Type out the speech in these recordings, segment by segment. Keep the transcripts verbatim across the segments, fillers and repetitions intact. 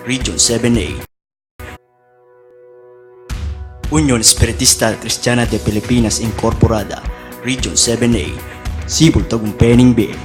Region seven A. Union Espiritista Kristiana de Pilipinas Incorporada, Region seven A, Sibul Tagumpay ning Bie.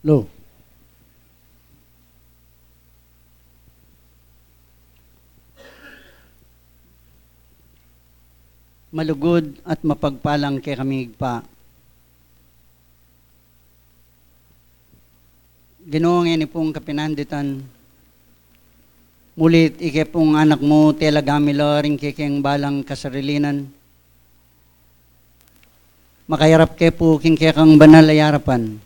Lo. Malugud at mapagpalang kekami, Ibpa. Ginu, ngeni pung kapinanditan, mulit ike pung anak mu, talaga mila ring kekeng balang kasarilinan. Makayarap ke pu king kekang banal a arapan.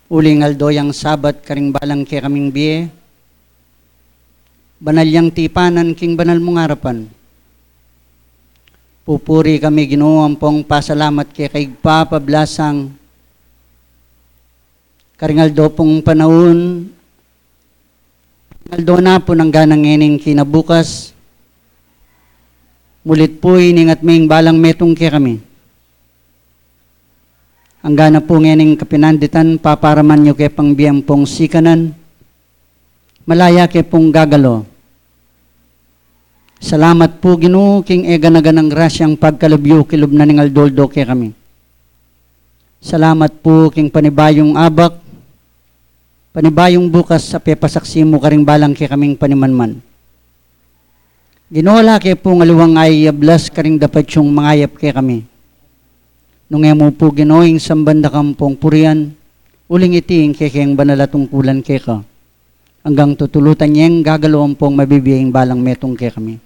Uling aldo yang Sabat karing balang kekaming bie, banal yang tipanan king banal mung arapan. Pupuri kami, Ginu, ampong pasalamat keka Ibpa, pablasang karing aldo pung panaun, aldo na pu nang ganang ngening kinabukas, mulit pu iningat ming balang metung kekami. Angga na pu ngening kapinanditan, paparaman yu ke pang bie ampong sikanan, malaya ke pung gagalo. Salamat pu, Ginu, king e gana-ganang grasyang pagkalub yu kilub na ning aldo-aldo kekami. Salamat pu king panibayung abak, panibayung bukas a pepasaksi mu karing balang kekaming panimanman. Ginu, ala ke pung aliwang ayablas karing dapat yung mangayap kekami. Nung e mu pu, Ginu, ing samban da kang pung purian, uling iti ing kekeng banal a tungkulan keka. Anggang tutulutan yeng gagalo ampong mabibie ing balang metung kekami.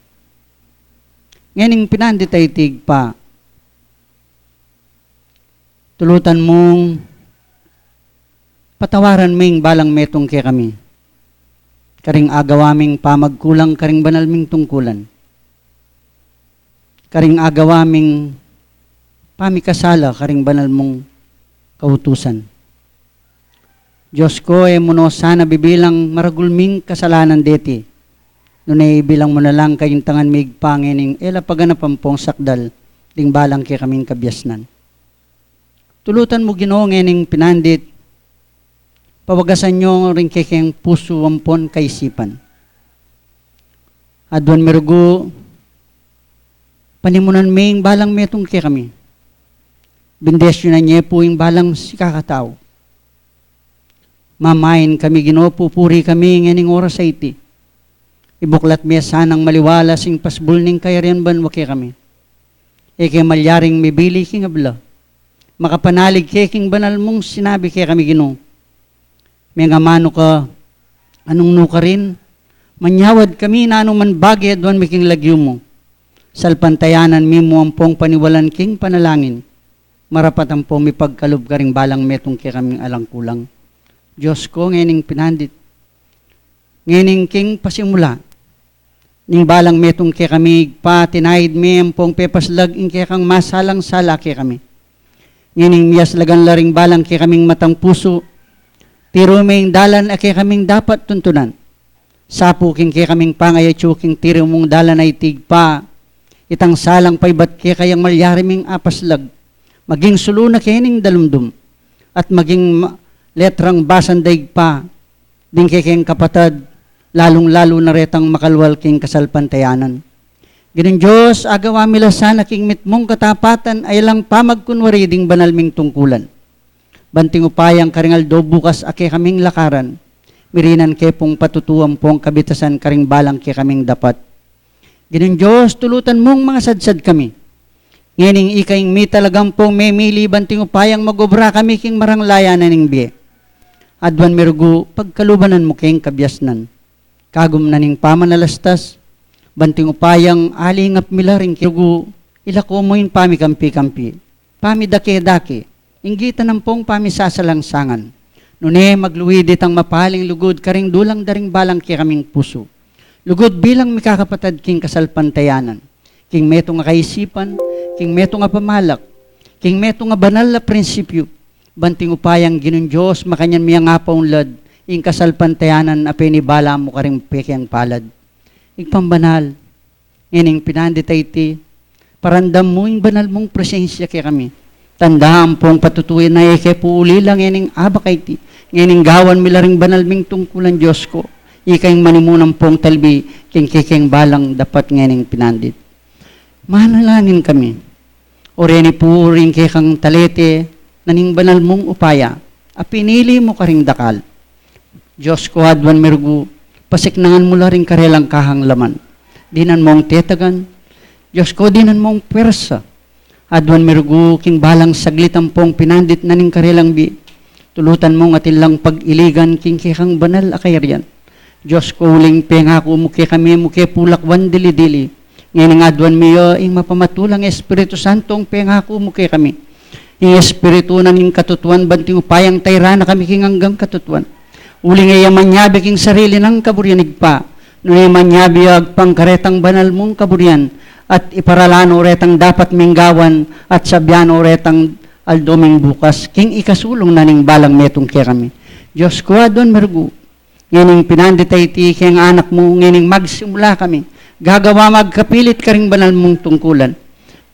Ngening pinandit a iti, Ibpa, tulutan mung patawaran ming balang metung kekami karing agawa ming pamagkulang karing banal ming tungkulan, karing agawa ming pamikasala karing banal mung kautusan. Dios ko, e mu no sana bibilang maragul ming kasalanan deti, nune ibilang mu na lang kaintangan mi, Ibpa, ngening e la paganap ampong sakdal ding balang kekaming kabiasnan. Tulutan mu, Ginu, ngening pinandit, pawagasan yu ring kekeng pusu ampon kaisipan. Aduan mi rugu, panimunan ming balang metung kekami. Bendisyunan ye pu ing balang sikakatau. Mamain kami, Ginu, pupuri kami ngening oras a iti. Ibuklat me sanang maliwalas ing pasbul ning kayarian banua kekami. E ke malyaring mibili king abla. Makapanalig ke king banal mung sinabi kekami, Ginu. Mengamanu ka, anung nu karin, manyawad kami nanu man bage aduan mi king lagyu mu. Salpantayanan mi mu ampong paniwalan king panalangin. Marapat ampong mipagkalub karing balang metung kekaming alang kulang. Dios ko, ngening pinandit, ngening king pasimula ning balang metung kekami, Ibpa, tinaid mi ampong pepaslag ing kekang masalang sala kekami. Ngening miyaslagan la ring balang kekaming matang pusu, tiru me ing dalan a kekaming dapat tuntunan. Sapu king kekaming pangayatsu king tiru mung dalan a iti, Ibpa, itang salang paibat keka yang malyari ming apaslag, maging sulu na kening dalumdum, at maging ma-, letrang basan da, Ibpa, ding kekeng kapatad, lalung-lalu na retang makalwal king kasalpantayanan. Ginung Dios, agawa mi la sana king mitmung katapatan a ilang pamagkunwari ding banal ming tungkulan. Banting upayang karing aldo bukas a kekaming lakaran, mirinan ke pung patutu ampong kabitasan karing balang kekaming dapat. Ginung Dios, tulutan mung mangasadsad kami. Ngening ika ing mitalagang pung memili, banting upayang mag-obra kami king marang laya na ning bie. Aduan mi rugu, pagkalubanan mu keng kabiasnan. Kagum na ning pamanalastas, banting upayang alingap mi la ring kirugu, ilako mu ing pamikampi-kampi, pamidake-dake, inggitan ampong pamisasalangsangan. Nune magluid itang mapaling lugud karing dulang da ring balang kekaming pusu. Lugud bilang mikakapatad king kasalpantayanan, king metung a kaisipan, king metung a pamalak, king metung a banal a prinsipyu, banting upayang Ginung Dios, makanyan mi ing apaunlad, ing kasalpantayanan a penibala mu karing pekeng palad. Ibpang banal, ngening pinandit a iti, paramdam mu ing banal mung presensya kekami. Tanda ampong patutuyan a e ke pu uli la ngening abak a iti, ngening gawan mi la ring banal ming tungkulan, Dios ko. Ika ing manimunang pung talbi king kekeng balang dapat ngening pinandit. Manalangin kami. O reni pu ring kekang talete na ning banal mung upaya, a pinili mu karing dakal. Dios ku, aduan mi rugu, pasiknangan mu la ring karelang kahanglaman. Dinan mung tetagan. Dios ku, dinan mung puersa. Aduan mi rugu king balang saglit ampong pinandit na ning karelang bie. Tulutan mung atin lang pag-iligan king kekang banal a kayarian. Dios ku, uling pengaku mu kekami, mu ke pu lakwan dili-dili. Ngening aduan mi ya ing mapamatulang Espiritu Santo, ing pengaku mu kekami. Ing Espiritu na ning katutuan, banting upayang tairan na kami king anggang katutuan. Uling e ya manyabi king sarili nang kaburian, Ibpa, nune manyabi ya agpang karetang banal mung kaburian, at iparala no retang dapat ming gawan, at sabyan no retang aldo ming bukas, king ikasulung na ning balang metung kekami. Dios ku, aduan mi rugu, ngening pinandit a iti keng anak mu, ngening magsimula kami, gagawa magkapilit karing banal mung tungkulan.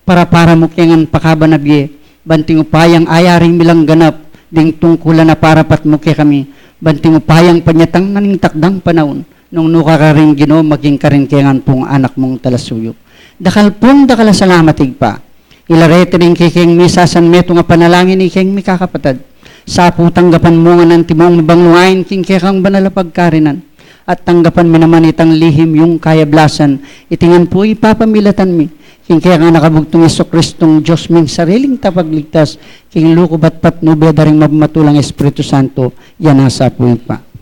Parapara mu ke ngan pakaban a bie, banting upayang ayaring milang ganap ding tungkulan a parapat mu kekami, banting upayang panyatang na ning takdang panaun, nung nuka karing Ginu, maging karin ke ngan pung anak mung talasuyu. Dakal pung dakal a salamat, Ibpa. Ila reti ring kekeng misa san metung a panalangin ikeng mikakapatad. Sa pu tanggapan mu ngan antimong mabang luain king kekang banal a pagkarinan. At tanggapan mi naman itang lihim yung kayablasan, iti ngan pu ipapamilatan mi king kekang anak a bugtung Jesukristong Dios ming sariling tapagligtas, king lugud at patnube da ring mapamatulang Espiritu Santo, ya nasa pu Ibpa.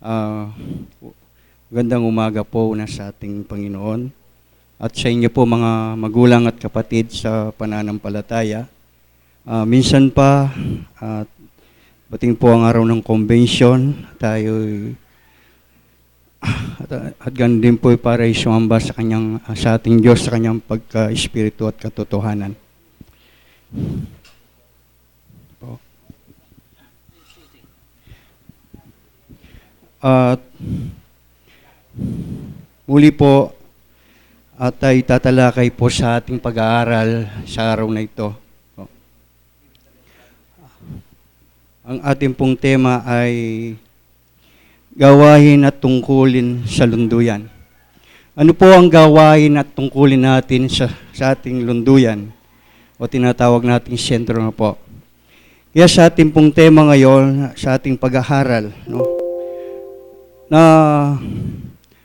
Ah, magandang umaga po una sa ating Panginoon at sa inyo po, mga magulang at kapatid sa pananampalataya. Ah, minsan pa, ah, bating po ang araw ng convention, tayo at, at ganun din po para sumamba sa kanyang, ah, sa ating Diyos, sa kanyang pagka-espiritu at katotohanan. Po. At muli po, at tayo tatalakay po sa ating pag-aaral sa araw na ito. Po. Ang ating pong tema ay gawain at tungkulin sa lunduyan. Ano po ang gawain at tungkulin natin sa, sa ating lunduyan o tinatawag nating sentro na po? Kaya sa ating pong tema ngayon, sa ating pag-aaral, no, na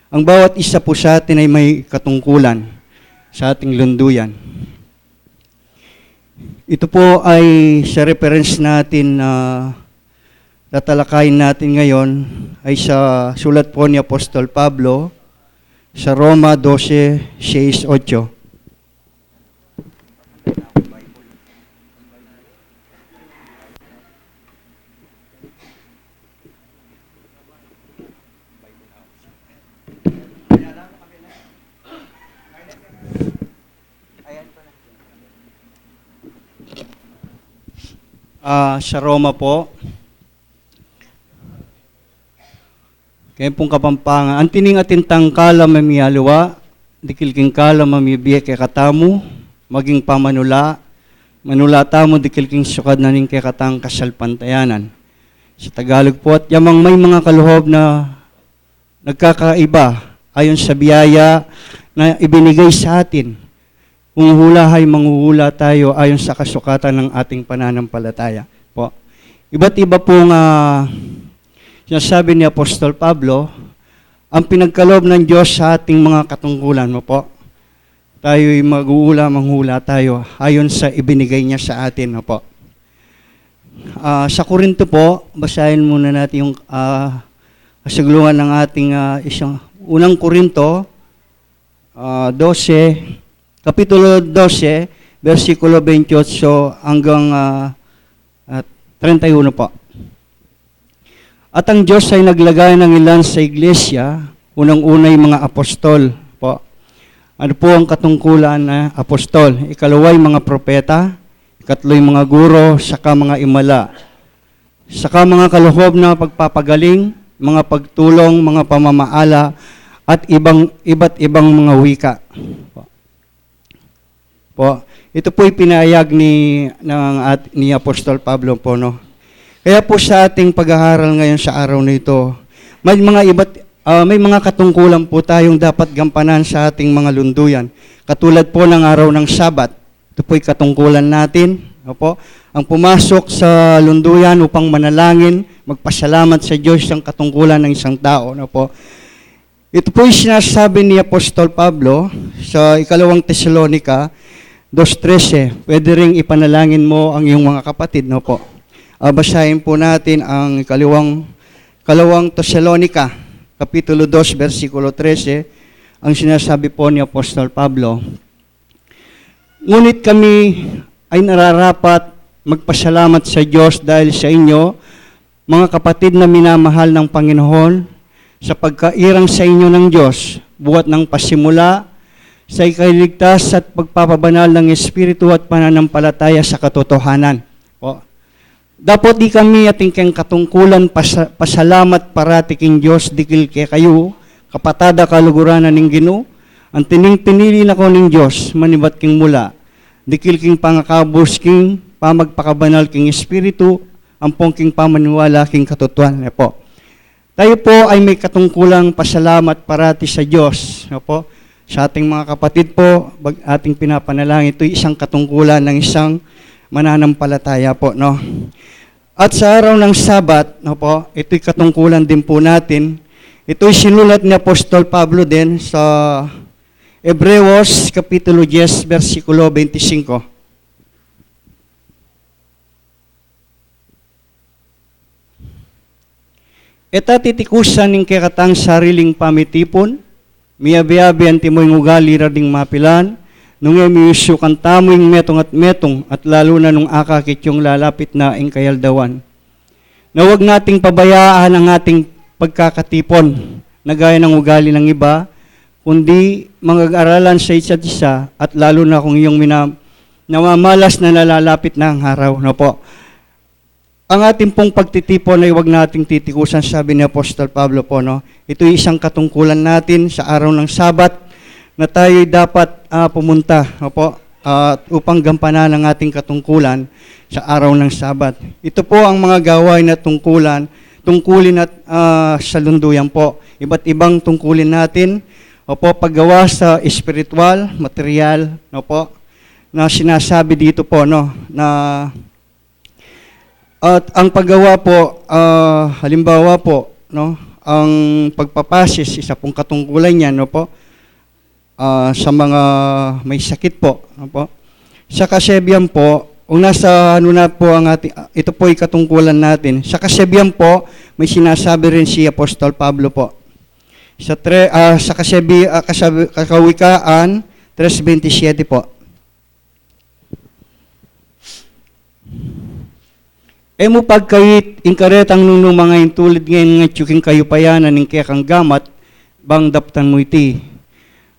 ang bawat isa po sa atin ay may katungkulan sa ating lunduyan. Ito po ay sa reference natin na tatalakayin natin ngayon ay sa sulat po ni Apostol Pablo sa Roma dose, seis, ocho. Ah, sa Roma po. Kaya pong Kapampangan, anti ning atin tang kalam a mialiwa, dikil king kalam a mibie kekatamu, maging pamanula, manula tamu dikil king sukad na ning kekatang kasalpantayanan. Sa Tagalog po, at yamang may mga kaluhob na nagkakaiba ayon sa biyaya na ibinigay sa atin. Kung hula ay manghuhula tayo ayon sa kasukatan ng ating pananampalataya. Po. Iba't iba pong, ah, sinasabi ni Apostol Pablo, ang pinagkaloob ng Diyos sa ating mga katungkulan mo po. Tayo'y mag-uula, manghula tayo ayon sa ibinigay niya sa atin, no po. Ah, sa Korinto po, basahin muna natin yung, ah, kasaglungan ng ating, ah, isang, unang Korinto, ah, dose, Kapitulo dose, bersikulo twenty-eight hanggang, ah, ah, treinta y uno po. At ang Diyos ay naglagay ng ilan sa iglesia, unang-una yung mga apostol po. Ano po ang katungkulan na apostol? Ikalawa yung mga propeta, ikatlo yung mga guro, saka mga imala, saka mga kaluhob na pagpapagaling, mga pagtulong, mga pamamaala, at ibang, iba't ibang mga wika. Po. Ito po'y pinahayag ni, ng at-, ni Apostol Pablo po, no? Kaya po sa ating pag-aaral ngayon sa araw na ito, may mga iba't, ah, may mga katungkulan po tayong dapat gampanan sa ating mga lunduyan. Katulad po ng araw ng Sabat, ito po'y katungkulan natin, opo. Ang pumasok sa lunduyan upang manalangin, magpasalamat sa Diyos, isang katungkulan ng isang tao, no po? Ito po'y sinasabi ni Apostol Pablo sa ikalawang Tesalonica dos trese, "Pwede ring ipanalangin mo ang iyong mga kapatid," no po. Ah, basahin po natin ang ikalawang, ikalawang Tesalonica, Kapitulo dos, bersikulo trese, ang sinasabi po ni Apostol Pablo. Ngunit kami ay nararapat magpasalamat sa Diyos dahil sa inyo, mga kapatid na minamahal ng Panginoon, sa pagkairang sa inyo ng Diyos, buhat ng pasimula, sa ikailigtas at pagpapabanal ng Espiritu at pananampalataya sa katotohanan. O, dapat di kami ating keng katungkulan pasa-, pasalamat parati king Dios dikil kekayu, kapatad a kaluguran na ning Ginu, anti ning pinili na ko ning Dios manibat king mula, dikil king pangakabus king pamagpakabanal king Espiritu, ampong king pamaniwala king katutuan ne po. Tayo po ay may katungkulang pasalamat parati sa Diyos, no po? Sa ating mga kapatid po, bag-, ating pinapanalangin, ito'y isang katungkulan ng isang mananampalataya po, no? At sa araw ng Sabat, no po, ito'y katungkulan din po natin. Ito'y sinulat ni Apostol Pablo din sa Hebreos Kapitulo diyes, bersikulo bente singko. E ta titikusan ing kekatang sariling pamitipun, miyabi-yabi antimo ing ugali ra ding mapilan, nung e miyusukan tamu ing metung at metung, at lalu na nung akakit yung lalapit na ing kayaldawan. Na wag nating pabayaan ang ating pagkakatipon, na gaya ng ugali ng iba, kundi mangag-aralan sa isa't isa, at lalo na kung yung mina-, namamalas na nalalapit na ang araw, no po? Ang ating pong pagtitipon ay wag nating titikusan, sabi ni Apostol Pablo po, no? Ito'y isang katungkulan natin sa araw ng Sabat na tayo'y dapat, ah, pumunta, opo, at upang gampanan ang ating katungkulan sa araw ng Sabat. Ito po ang mga gawain at tungkulan, tungkulin at, ah, sa lunduyan po. Iba't ibang tungkulin natin, opo, paggawa sa espiritual, material, no po, na sinasabi dito po, no, na at ang paggawa po, ah, halimbawa po, no, ang pagpapasis, isa pong katungkulan niyan, no po, ah, sa mga may sakit po, no po. Sa kasebihan po, kung nasa ano na po ang ating, ah, ito po'y katungkulan natin. Sa kasebihan po, may sinasabi rin si Apostol Pablo po. Sa tre-, ah, sa kasebi-, ah, kasabi-, Kawikaan tres bentisiete po. E mu pagkait ing karetang nung nung mga intulid ngeni ngatyu king kayupayan na ning kekang gamat, bang daptan mu iti.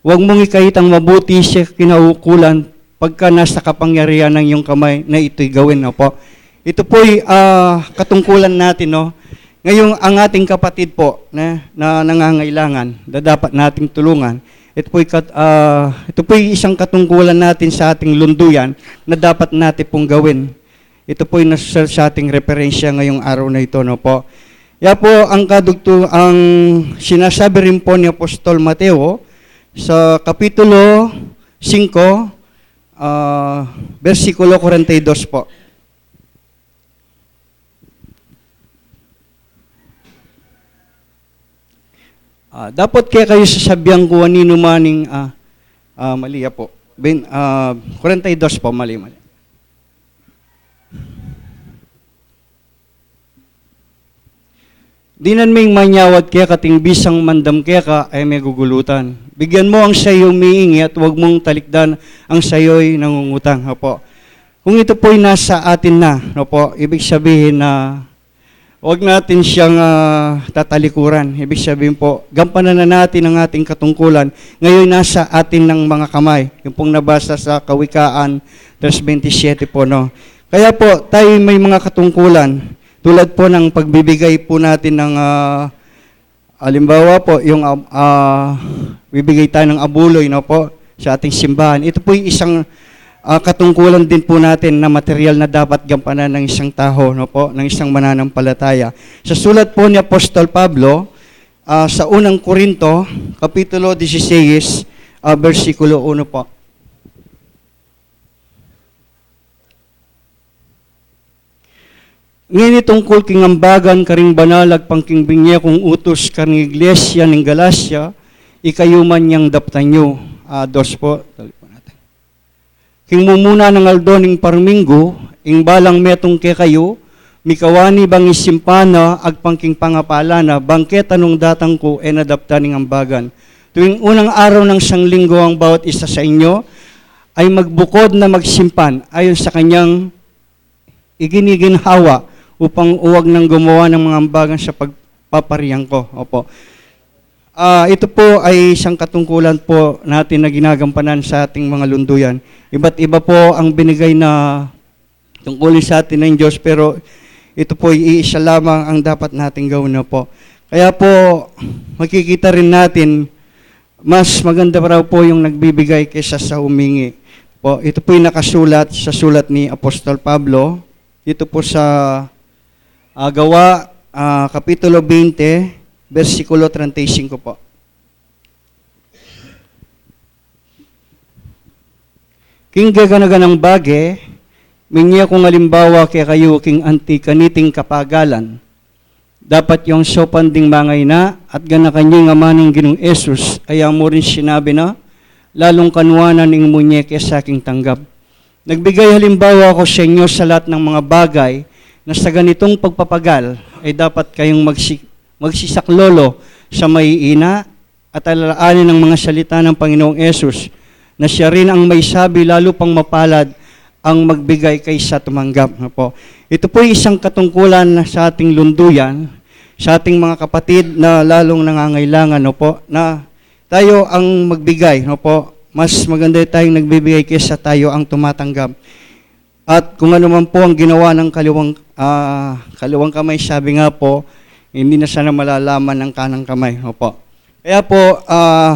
Wag mung ikait ang mabuti sa kinaukulan, pagka nasa kapangyarihan ng iyong kamay na ito'y gawin, opo. Ito po'y, ah, katungkulan natin, no? Ngayong ang ating kapatid po na, na nangangailangan, na dapat nating tulungan. Ito po'y kat-, ah, ito po'y isang katungkulan natin sa ating lunduyan na dapat natin pong gawin. Ito po'y nasa sa ating referensya ngayong araw na ito, no po? Ya po ang kadugtu-, ang sinasabi rin po ni Apostol Mateo sa Kapitulo singko, ah, bersikulo kwarenta y dos po. Ah, dapot kekayu sasabian ku aninu man ing, ah, ah, mali ya po. Bin-, ah, kwarenta y dos po, mali, mali. Dinan ming manyawad keka ting bisang mandam keka e me gugulutan. Bigyan mo ang sayu miingi at wag mong talikdan ang sayu'y nangungutang. Opo. Kung ito po'y nasa atin na, no po, ibig sabihin na wag natin siyang, ah, tatalikuran. Ibig sabihin po, gampanan na natin ang ating katungkulan. Ngayon, nasa atin ng mga kamay. Yung pong nabasa sa Kawikaan tres bentisiete po, no? Kaya po, tayo may mga katungkulan. Tulad po ng pagbibigay po natin ng, ah, halimbawa po, yung, ah, ah, bibigay tayo ng abuloy, no po, sa ating simbahan. Ito po'y isang, ah, katungkulan din po natin na material na dapat gampanan ng isang tao, no po, ng isang mananampalataya. Sa sulat po ni Apostol Pablo, ah, sa unang Korinto, Kapitulo dieciséis, ah, bersikulo uno po. Ngeni tungkul king ambagan karing banal, agpang king binie kung utus karing iglesia ning Galacia, ikayu man yang daptan yu. Ah, dos po. Tuloy po natin. King mumuna nang aldo ning parminggu, ing balang metung kekayu, mikawani bang isimpan na, agpang king pangapala na, bang keta nung datang ku, e na daptan ing ambagan. Tuwing unang araw ng sanglinggo ang bawat isa sa inyo ay magbukod na magsimpan ayon sa kanyang iginiginhawa upang uwag nang gumawa ng mga ambagan sa pagpaparian ko. Opo. Ah, ito po ay isang katungkulan po natin na ginagampanan sa ating mga lunduyan. Iba't iba po ang binigay na tungkulin sa atin ng Diyos, pero ito po ay iisa lamang ang dapat nating gawin na po. Kaya po, makikita rin natin mas maganda pa raw po yung nagbibigay kaysa sa humingi. Po, ito po'y nakasulat sa sulat ni Apostol Pablo. Dito po sa, ah, Gawa, ah, Kapitulo twenty, bersikulo treinta y cinco po. King gaganaganang bage, minie kung alimbawa kekayu king anti kaniting kapagalan. Dapat yung saupan ding mangaina at ganakan yu ing Ama ning Ginung Jesus, aya mu rin sinabi na, lalung kanwanan ing munye kesa king tanggap. Nagbigay halimbawa ako sa inyo sa lahat ng mga bagay na sa ganitong pagpapagal ay dapat kayong magsi-, magsisaklolo sa maiina at alalahanin ang mga salita ng Panginoong Yesus, na siya rin ang may sabi, lalu pang mapalad ang magbigay kaysa tumanggap, no po. Ito po ay isang katungkulan na sa ating lunduyan, sa ating mga kapatid na lalong nangangailangan, no po, na tayo ang magbigay, no po. Mas maganda tayong nagbibigay kaysa tayo ang tumatanggap. At kung ano man po ang ginawa ng kaliwang, ah, kaliwang kamay, sabi nga po, hindi na sana malalaman ng kanang kamay, no po. Kaya po, ah,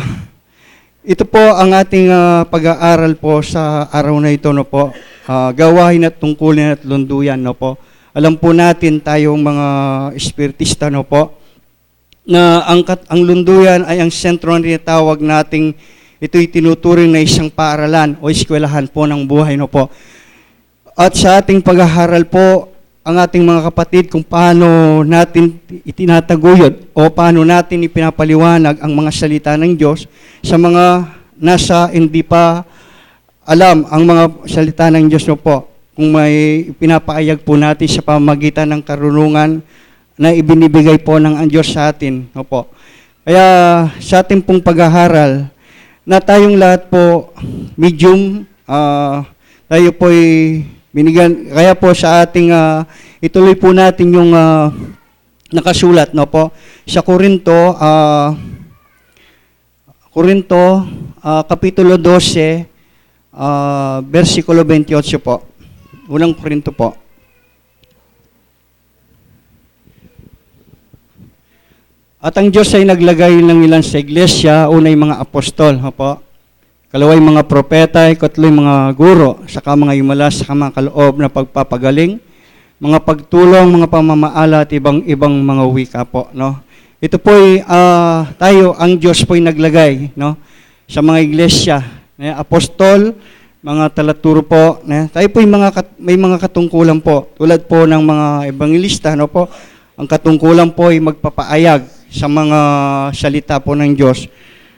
ito po ang ating, ah, pag-aaral po sa araw na ito, no po. Ah, gawain at tungkulin at lunduyan, no po. Alam po natin tayong mga espiritista, no po, na ang kat-, ang lunduyan ay ang sentro na tinatawag nating ito'y tinuturing na isang paaralan o eskwelahan po ng buhay, no po. At sa ating paghaharal po, ang ating mga kapatid, kung paano natin itinataguyod o paano natin ipinapaliwanag ang mga salita ng Diyos sa mga nasa hindi pa alam ang mga salita ng Diyos, no po. Kung may ipinapaayag po natin sa pamamagitan ng karunungan na ibinibigay po ng ang Diyos sa atin, no po. Kaya sa ating pong paghaharal, na tayong lahat po medium, ah, tayo po'y binigyan. Kaya po sa ating, ah, ituloy po natin yung, ah, nakasulat, no po. Sa Korinto, ah, Korinto, ah, Kapitulo dose, ah, bersikulo bentiocho po. Unang Korinto po. At ang Diyos ay naglagay ng ilan sa iglesia, una yung mga apostol, opo. Kalawa yung mga propeta, ikatlo yung mga guro, saka mga imalas, saka mga kaloob na pagpapagaling, mga pagtulong, mga pamamaala, at ibang-ibang mga wika po, no? Ito po'y, ah, tayo, ang Diyos po'y naglagay, no? Sa mga iglesia, ne? Apostol, mga talaturo po, ne? Tayo po'y mga kat-, may mga katungkulan po, tulad po ng mga ebangelista, no po? Ang katungkulan po ay magpapaayag sa mga salita po ng Diyos.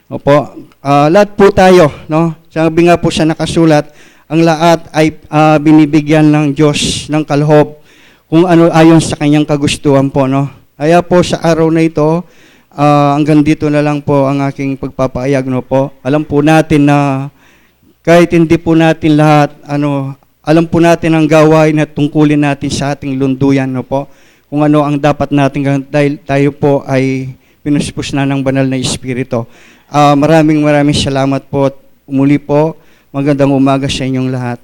Opo. Ah, lahat po tayo, no? Sabi nga po sa nakasulat, ang lahat ay, ah, binibigyan ng Diyos ng kaloob kung ano ayon sa kanyang kagustuhan po, no? Kaya po sa araw na ito, ah, hanggang dito na lang po ang aking pagpapaayag, no po? Alam po natin na kahit hindi po natin lahat, ano, alam po natin ang gawain at tungkulin natin sa ating lunduyan, no po? Kung ano ang dapat natin gawin dahil tayo po ay pinuspos na ng banal na Espiritu. Ah, maraming, maraming salamat po at muli po, magandang umaga sa inyong lahat.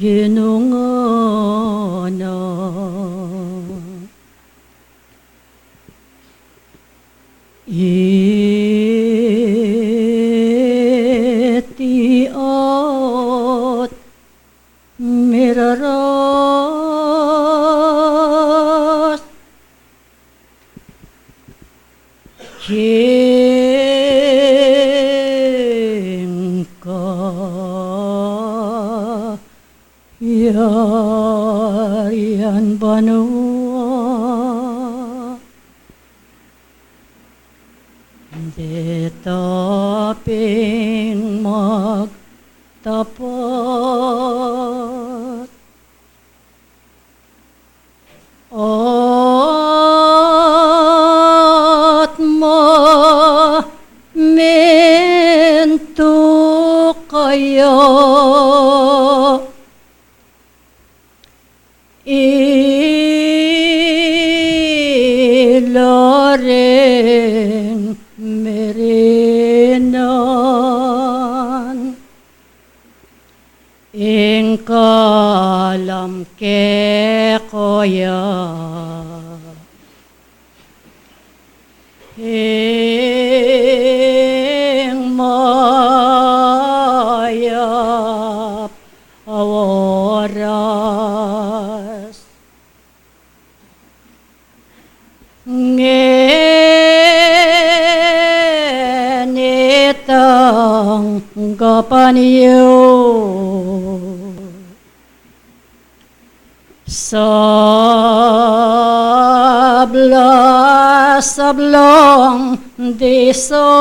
Ginu ngana, iti at miraras king kayarian banua. Deta pin magtapat at mamintu kaya, ila ring mirinan ing kalam kekaya. Ing mayap a oras. Ngeni tanggapan yu sabla sablang disan.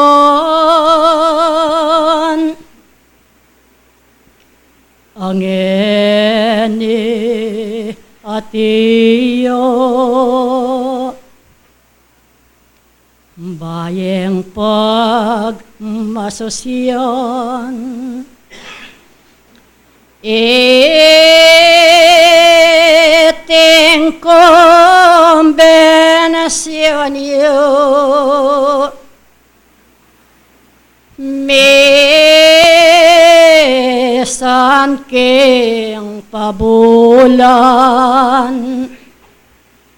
Ngeni atiu bayeng pagmasusyan. Iting kombensyun yu misan king pabulan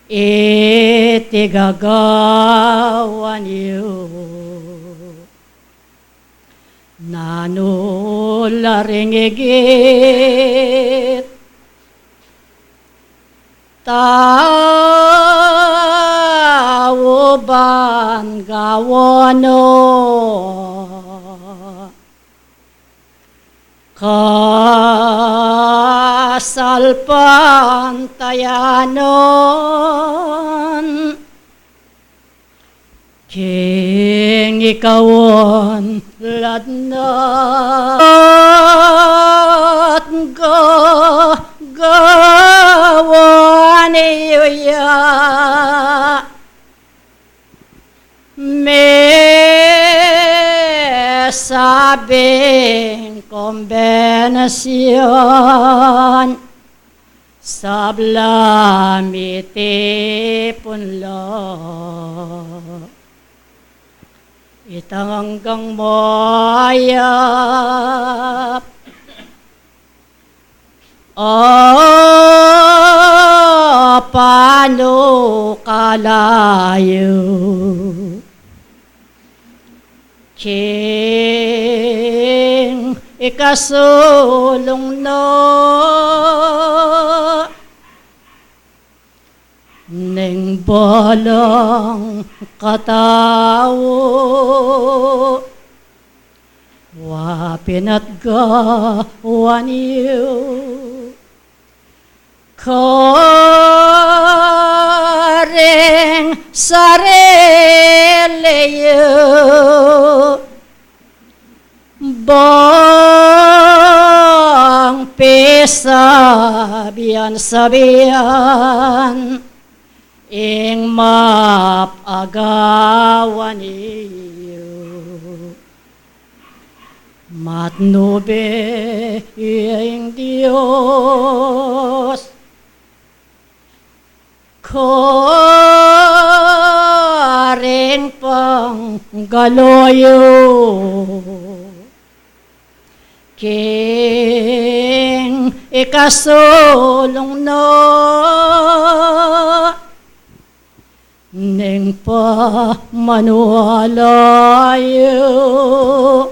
iti gagawan yu. Nanu la ring igit tau ban gawan no, kasalpantayanan king ikawan ladnat gagawan yu ya. Mesabing kombensyun sabla mitipun la itang anggang mayap a panukala yu king ikasulung na ning balang katau wa pinatgawan yu karing sarili yu. Bang pisabyan-sabyan ing mapagawan yu. Matnu be ing Dios karing panggalu yu king ikasulung na ning pamaniwala yu.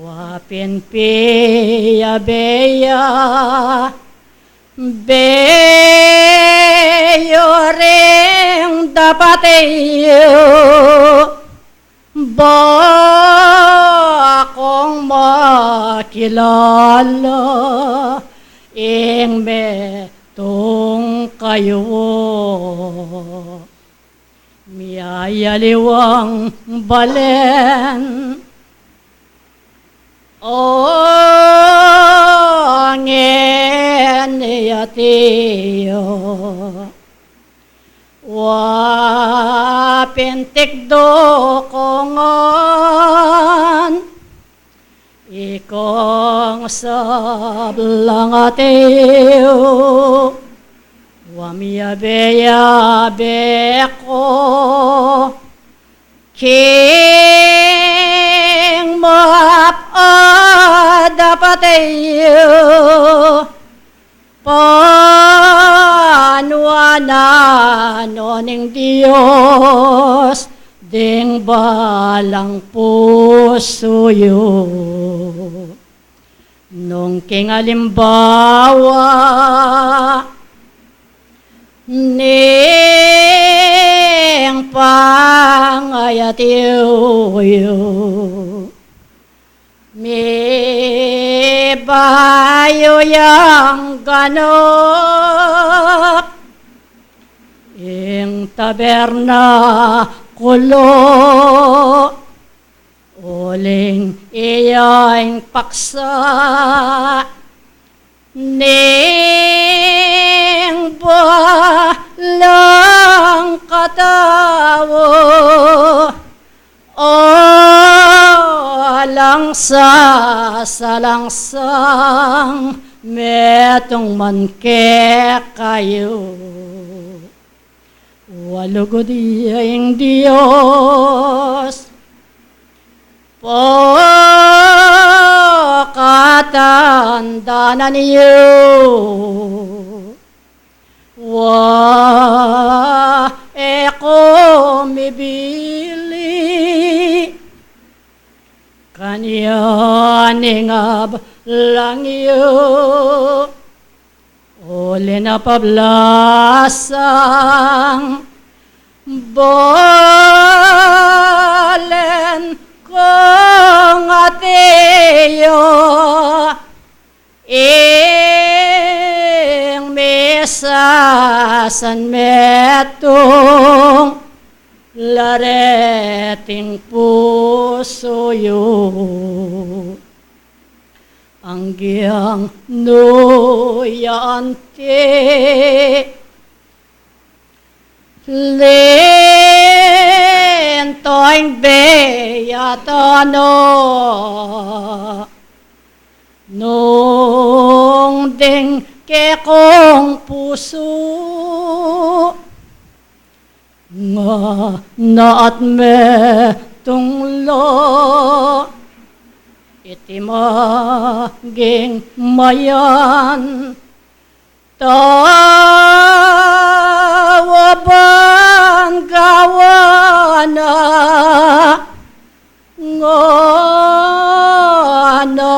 Wa pin piyabe ya be yu ring dapat yu, ba kung makilala ing metung kayu. Miyayaliwang balen, o ngeni ati yu. Wa pin tikdu ku ngan ikong sablang ati yu. Wa miyabe ya be ku king mapadapat yu. Panuanan no ning Dios ding balang pusu yu. Nung king alimbawa ning pangayat yu, mibayu yang ganap ing tabernakulu. Uling iya ing paksa ning balang katau, alang sasalangsang metung man kekayu. Wa lugud ya ing Dios pakatandanan yu. Wa e ku mibili kanyan ing ablang yu. Uli na pablasang balen kung ati yu, ing misasan metung la reting pusu yu. Anggiang nu ya anti linto ing beyatan na, nung ding kekong pusu ngana at metung la iti maging mayan. Tawaban gawa na ngana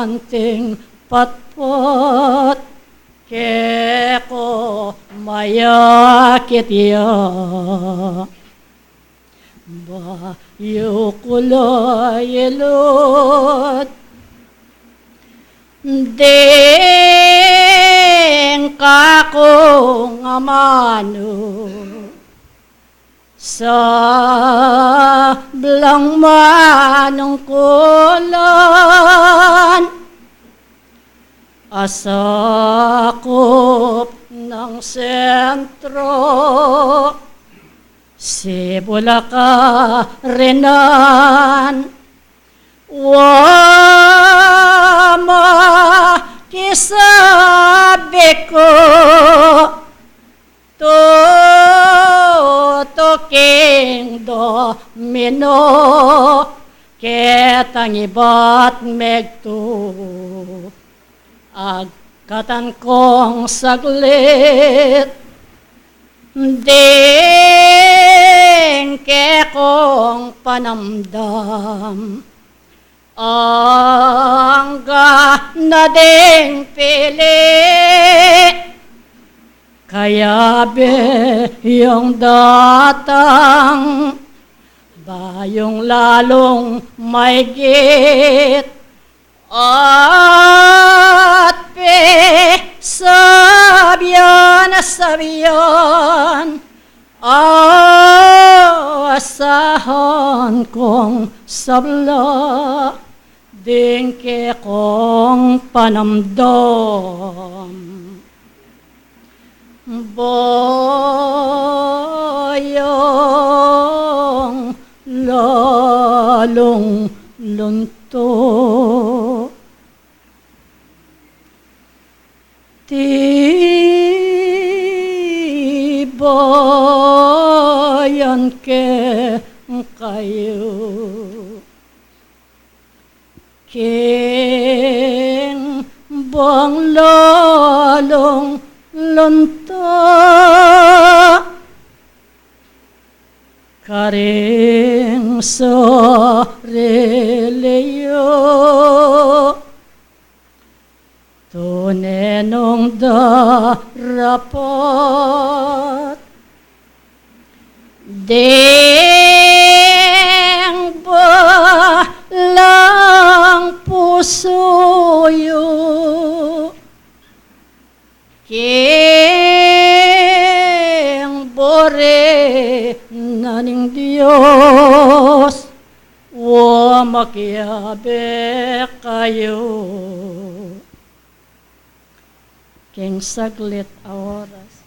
anting patpat keku mayakit ya. Bayu ku la ilud ding kakung amanu. Sablang manungkulan a sakup nang sentro, sibulaka rinan. Wa makisabi ku tutuking domino ketang ibat megtu. Agkatan kong saglit ding kekong panamdam. Angga na ding pili, kayabe yung datang, bayung lalung maigit. At pe sabyan, sabyan, asahan kong sabla ding kekong panamdam. Bayung lalung lunto. Tibayan ke kayu. King bang lalung lunta karing sarili yu. Tune nung darapat ding balang pusu yu, king buri na ning Dios, wa makiabe kayu. King saglit a oras,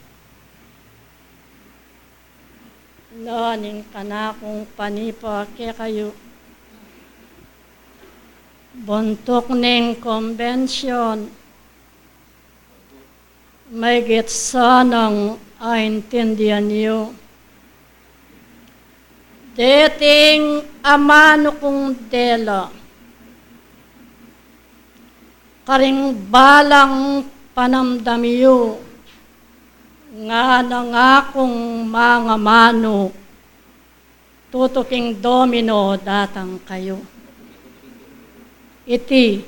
la ning kanakung panipa kekayu, buntuk ning kombensyon, maigit sanang aintindian yu deting amanu kung dela karing balang panamdam yu, ngana ngakung mangamanu, tutuking domino datang kayu. Iti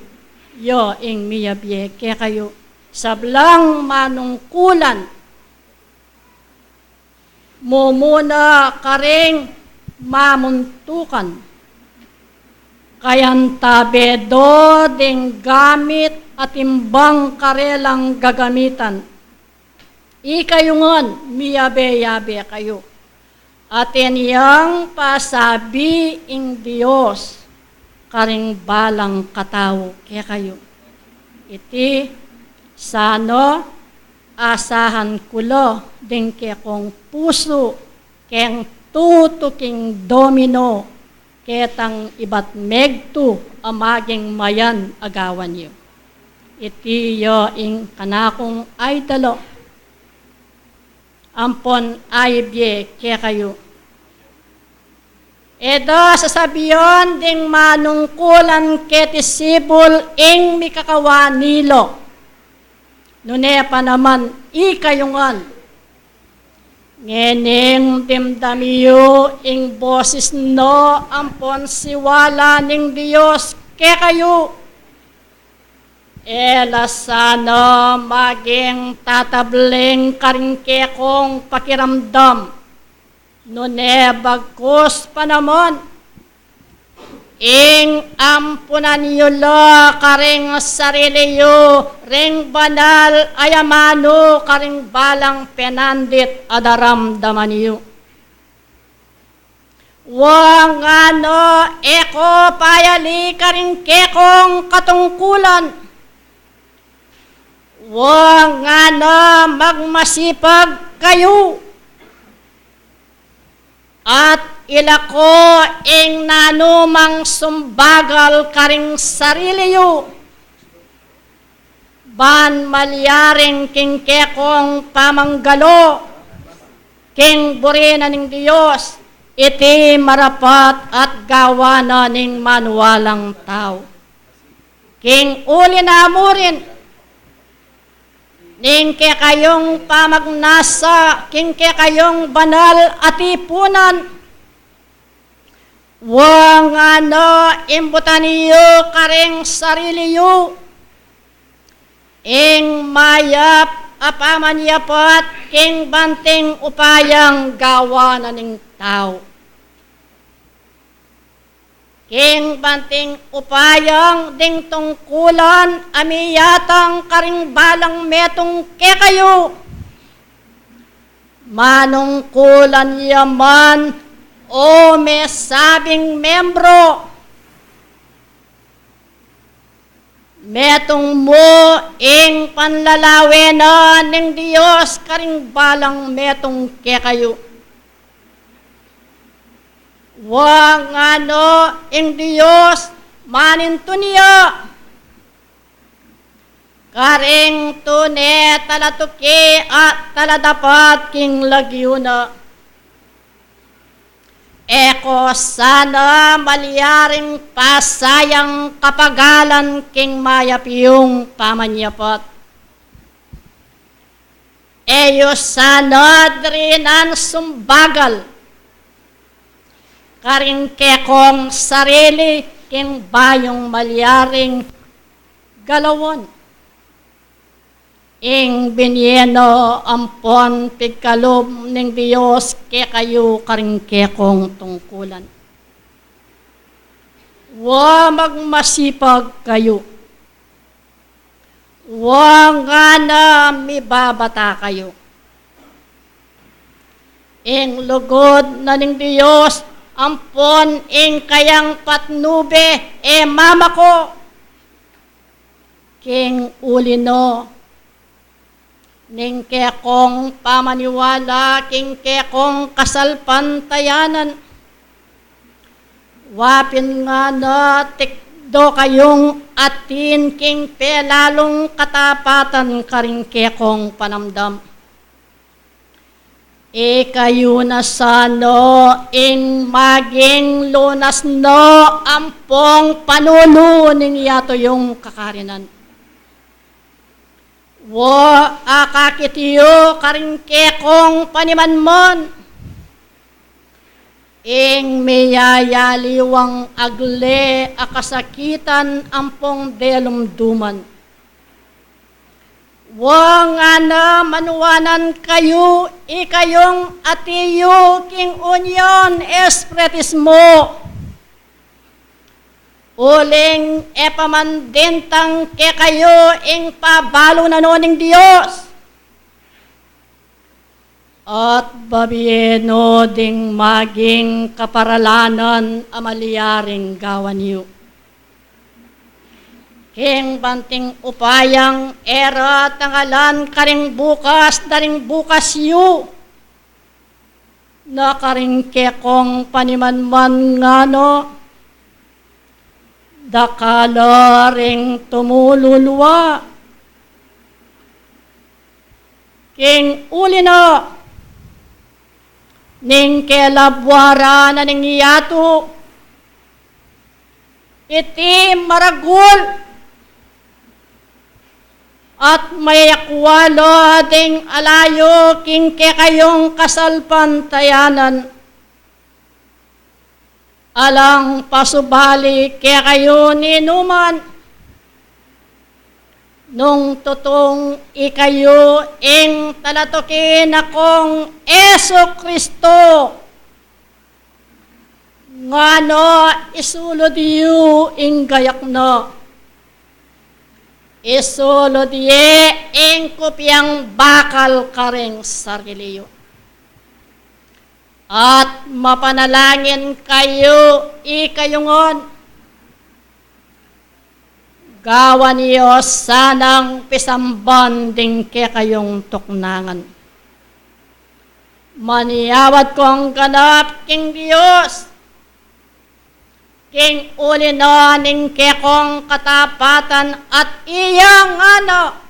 ya ing miyabie kekayu, sablang manungkulan, mumuna karing mamuntukan, kayantabe do ding gamit a timbang karelang gagamitan. Ikayu ngan, miyabe-yabe kayu. Atin yang pasabi ing Dios karing balang katau kekayu. Iti sana asahan ku la ding kekong pusu keng tutuking domino, ketang ibat megtu a maging mayan a gawan yu. Iti ya ing kanakung aidalo ampon aibie kekayu. E da sasabian ding manungkulan keti sibul ing mikakawa nila, nune pa naman ikayu ngan, ngening dimdam yu ing bosis na ampon siwala ning Dios kekayu. E la sana maging tatabling karing kekong pakiramdam, nune bagkus pa naman ing ampunan yu la karing sarili yu ring banal a amanu karing balang penandit a daramdaman yu. Wa ngana e ko payali karing kekong katungkulan, wa ngana magmasipag kayu, at ilako ing nanumang sumbagal karing sarili yu, ban malyaring king kekong pamanggalo king buri na ning Dios, iti marapat at gawan na ning manualang tau. King uli na murin, ning kekayung pamagnasa king kekayung banal a tipunan. Wa ngana, imbutan yu karing sarili yu ing mayap a pamanyapat king banting upayang gawan na ning tau. King banting upayang ding tungkulan a miyatang karing balang metung kekayu, manungkulan ya man o mesabing membro, metung mu ing panlalawen na ning Dios karing balang metung kekayu. Wa ngana, ing Dios manintun ya karing tune talatuki at taladapat king lagyu na. E ko sana malyaring pasayang kapagalan king mayap yung pamanyapat. E yu sana dirinan sumbagal karing kekong sarili king bayung malyaring galawan ing binie na ampon pigkalub ning Dios kekayu karing kekong tungkulan. Wa magmasipag kayu. Wa ngana, mibabata kayu. Ing lugud na ning Dios ampon ing kayang patnube e mamako. King uli na ning kekong pamaniwala king kekong kasalpantayanan, wa pin ngana tikdo kayung atin king pelalung katapatan karing kekong panamdam. Ikayu na sana ing maging lunas na ampong panulu ning yatu yung kakarinan. Wa, akakit yu karing kekong panimanman ing miyayaliwang agle a kasakitan ampong delumduman. Wa ngana, manuanan kayu, ikayung ati yu king union espiritismo. Uling e pa man dintang kekayu ing pabalu na no ning Dios, at babie no ding maging kaparalanan a malyaring gawan yu. King banting upayang e ra tangalan karing bukas da ring bukas yu, na karing kekong panimanman ngana, dakal la ring tumululu. King uli na, ning kelabwaran na ning yatu, iti maragul at mayakwa la ding alayu king kekayung kasalpantayanan. Alang pasubali kekayu ninuman, nung tutung ikayu ing talatuki na kong Jesu Kristo. Ngana, isulud yu ing gayak na. Isulud ye ing kupiang bakal karing sarili yu. At mapanalangin kayu, ikayu ngan. Gawan yu sanang pisamban ding kekayung tuknangan. Maniawat kong ganap king Dios, king uli na ning kekong katapatan at iya ngana,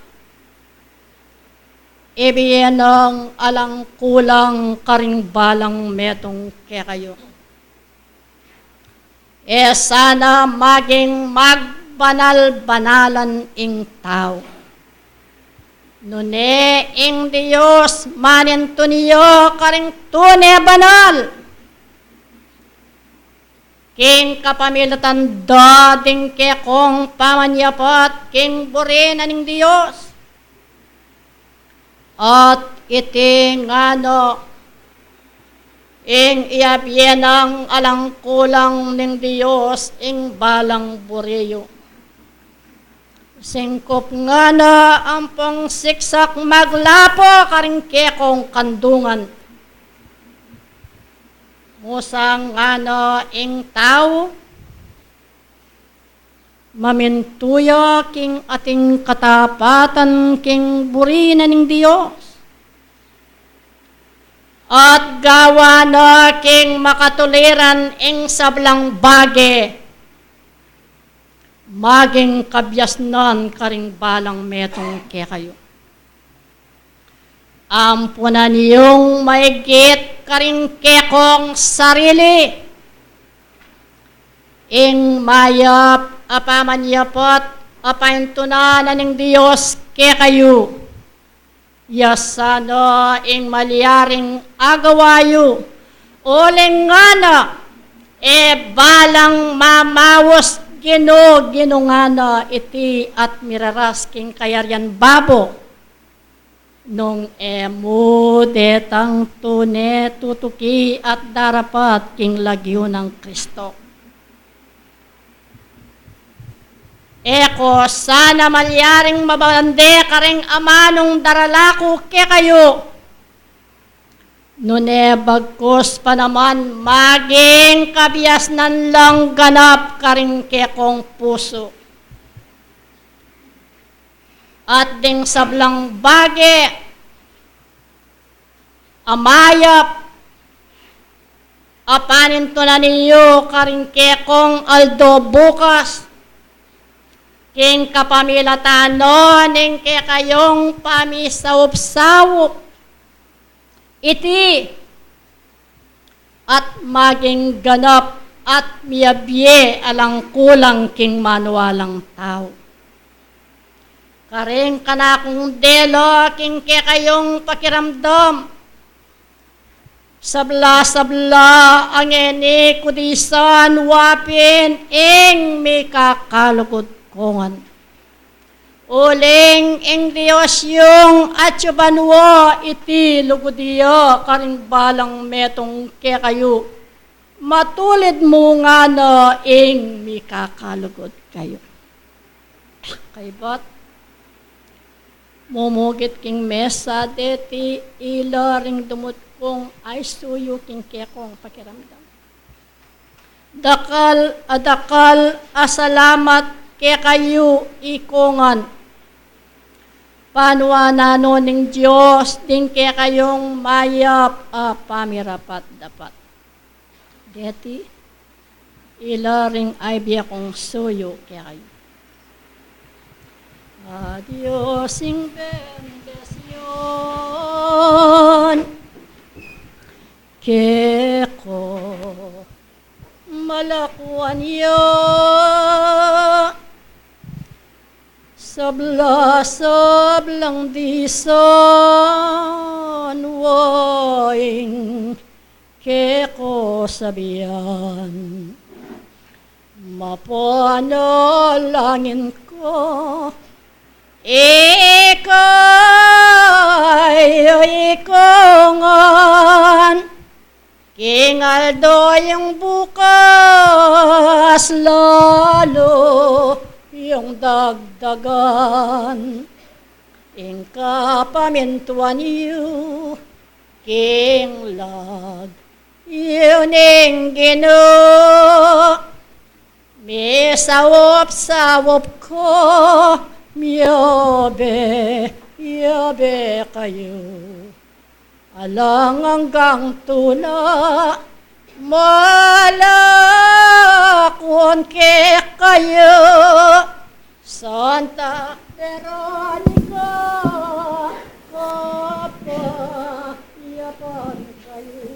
ibie nang alang kulang karing balang metung kekayu. E sana maging magbanal-banalan ing tau. Nune ing Dios manintun ya karing tune banal king kapamilatan da ding kekong pamanyapat king buri na ning Dios. At iti ngana ing iyabie nang alang kulang ning Dios ing balang buri yu. Singkup ngana ampong siksak maglapo karing kekong kandungan. Musa ngana ing tau, mamintu ya king ating katapatan king buri na ning Dios. At gawa na king makatuliran ing sablang bage, maging kabiasnan karing balang metung kekayu. Ampunan yung maigit karing kekong sarili ing mayap a pamanyapat a paintunan na ning Dios kekayu. Ya sana ing malyaring agawa yu, uling ngana, e balang mamaus Ginu, Ginu ngana iti at miraras king kayarian babo. Nung e mu detang tune tutuki at darapat king lagyu nang Kristo. E ko sana malyaring mabande karing amanung darala ku kekayu. Nune bagkus pa naman maging kabiasnan lang ganap karing kekong pusu. At ding sablang bage a mayap a panintunan yu karing kekong aldo bukas, king kapamilatan no ning kekayung pamisaup-saup iti at maging ganap at miyabie alang kulang king manualang tau. Karing kanakung delo king kekayung pakiramdam, sabla-sabla a ngeni ku disan wapin ing mikakalugud kong ngan. Uling ing Dios yung atyu banua iti lugud ya karing balang metung kekayu, matulid mu ngana ing mikakalugud kayu. Kaybat, mumugit king mesa deti ila ring dumut kung ay suyu king kekong pakiramdam. Dakal a dakal a salamat kekayu, ikong ngan. Panuanan no ning Dios ding kekayung mayap a pamirapat-dapat. Deti ila ring ay bie kung suyu kekayu. A Dios ing bendisyun keko, malakuan ya sabla-sablang disan wa ing keko sabian. Mapanalangin ku, ika ya ikong ngan, king aldo yang bukas lalu yang dagdagan ing kapamintuan yu king lagyu ning Ginu. Misaup-saup ku, miyabe, yabe kayu alang anggang tula, malakwan kekayu. Santa Veronica, kapayapan kayu.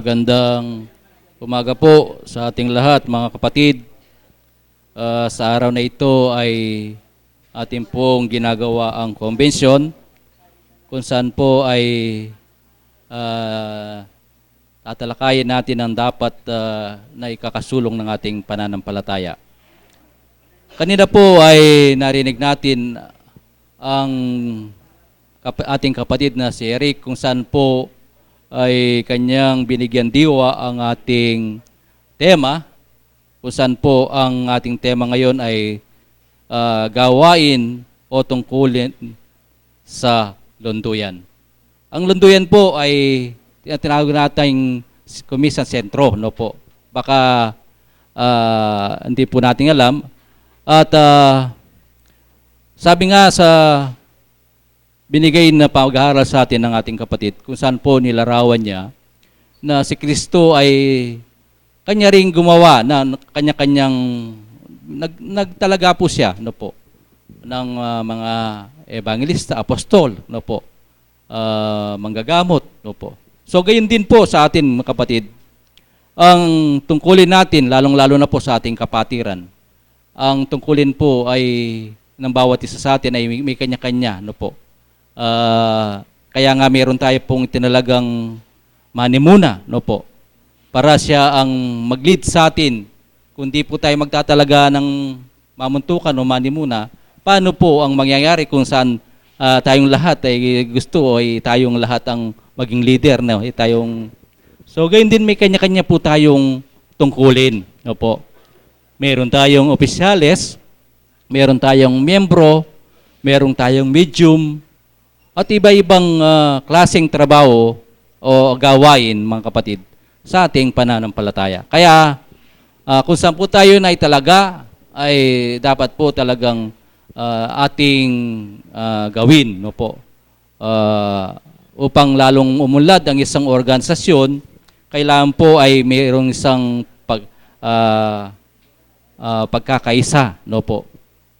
Magandang umaga po sa ating lahat, mga kapatid. Ah, sa araw na ito ay ating pong ginagawa ang convention, kung saan po ay, ah, tatalakayin natin ang dapat, ah, na ikakasulong ng ating pananampalataya. Kanina po ay narinig natin ang kap-, ating kapatid na si Eric, kung saan po ay kanyang binigyan diwa ang ating tema, kung saan po ang ating tema ngayon ay, ah, gawain o tungkulin sa lunduyan. Ang lunduyan po ay tinatawag nating kumisan sentro, no po? Baka, ah, hindi po natin alam. At, ah, sabi nga sa binigay na pag-aaral sa atin ng ating kapatid, kung saan po nilarawan niya na si Kristo ay kanya ring gumawa na kanya-kanyang nag-, nagtalaga po siya, no po, ng, ah, mga evangelista, apostol, no po, ah, manggagamot, no po. So, gayon din po sa atin, mga kapatid, ang tungkulin natin, lalong-lalo na po sa ating kapatiran, ang tungkulin po ay ng bawat isa sa atin ay may, may kanya-kanya, no po. Ah, kaya nga meron tayo pong tinalagang manimuna, no po. Para siya ang mag-lead sa atin. Kung di po tayo magtatalaga ng mamuntukan o manimuna, paano po ang mangyayari kung saan, ah, tayong lahat ay gusto o ay tayong lahat ang maging leader, no? Ay tayong... So, gayon din may kanya-kanya po tayong tungkulin, no po. Meron tayong opisyales, meron tayong miyembro, meron tayong medium, at iba-ibang, ah, klaseng trabaho o gawain, mga kapatid, sa ating pananampalataya. Kaya, ah, kung saan po tayo na italaga, ay dapat po talagang, ah, ating, ah, gawin, no po? Ah, upang lalong umunlad ang isang organisasyon, kailangan po ay mayroong isang pag-, ah, ah, pagkakaisa, no po?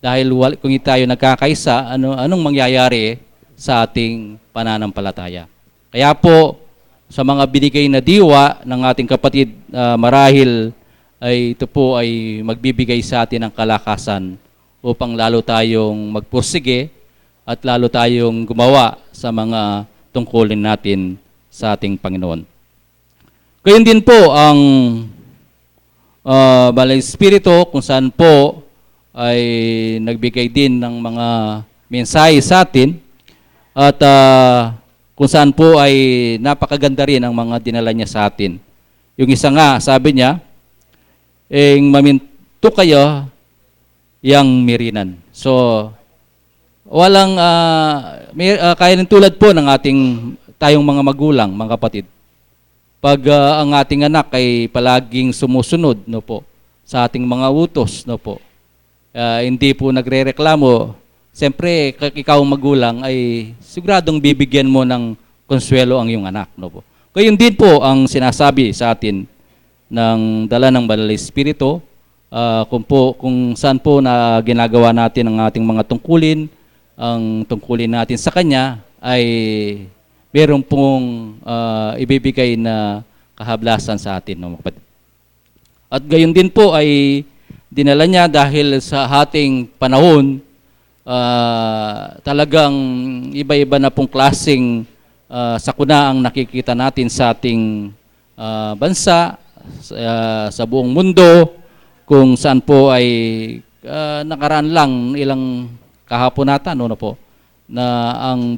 Dahil wal-, kung hindi tayo nagkakaisa, ano, anong mangyayari sa ating pananampalataya? Kaya po, sa mga binigay na diwa ng ating kapatid, ah, marahil ay ito po ay magbibigay sa atin ng kalakasan upang lalo tayong magpursige at lalo tayong gumawa sa mga tungkulin natin sa ating Panginoon. Gayon din po ang, ah, Banal Espiritu, kung saan po ay nagbigay din ng mga mensahe sa atin at, ah, kung saan po ay napakaganda rin ang mga dinala niya sa atin. Yung isa nga, sabi niya, "Ing mamintu kayo yang mirinan." So, walang, ah, may, ah, kaya ng tulad po ng ating, tayong mga magulang, mga kapatid. Pag, ah, ang ating anak ay palaging sumusunod, no po, sa ating mga utos, no po, ah, hindi po nagrereklamo, siyempre, ka-, ikaw magulang ay siguradong bibigyan mo ng konsuwelo ang iyong anak, no po. Gayon din po ang sinasabi sa atin ng dala ng Banal na Espiritu, ah, kung po, kung saan po na ginagawa natin ang ating mga tungkulin, ang tungkulin natin sa Kanya ay meron pong, ah, ibibigay na kahablasan sa atin, no, mga kapatid. At gayon din po ay dinala niya dahil sa ating panahon, ah, talagang iba-iba na pong klaseng, ah, sakuna ang nakikita natin sa ating, ah, bansa, sa, sa buong mundo, kung saan po ay, ah, nakaraan lang ilang kahapon ata, no, no po, na ang,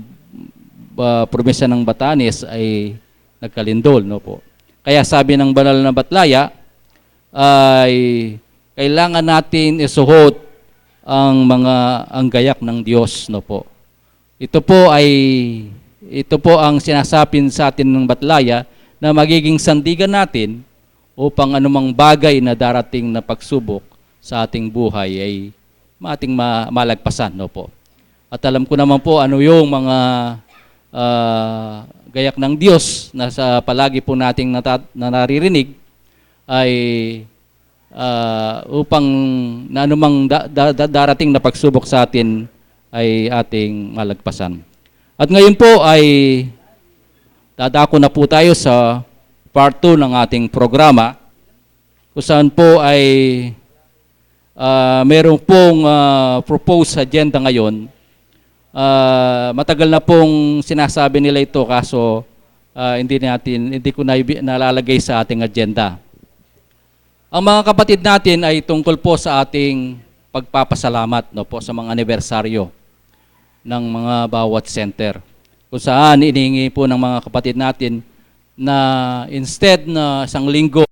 ah, probinsya ng Batanes ay nagkalindol, no po. Kaya sabi ng banal na Batlaya ay kailangan natin isuhot ang mga, ang gayak ng Diyos, no po. Ito po ay, ito po ang sinasapin sa atin ng Batlaya na magiging sandigan natin upang anumang bagay na darating na pagsubok sa ating buhay ay ating ma-, malagpasan, no po. At alam ko naman po ano yung mga, ah, gayak ng Diyos na sa palagi po nating nata-, na naririnig ay, ah, upang na anumang da-, da-, da-, darating na pagsubok sa atin ay ating malagpasan. At ngayon po ay dadako na po tayo sa part two ng ating programa, kung saan po ay, ah, meron pong, ah, proposed agenda ngayon. Ah, matagal na pong sinasabi nila ito, kaso, ah, hindi natin, hindi ko na ibi-, nalalagay sa ating agenda. Ang mga kapatid natin ay tungkol po sa ating pagpapasalamat, no, po sa mga anibersaryo ng mga bawat center. Kung saan inihingi po ng mga kapatid natin na instead na isang linggo,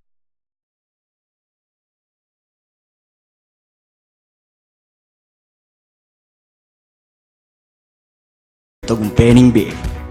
Tagumpening bi.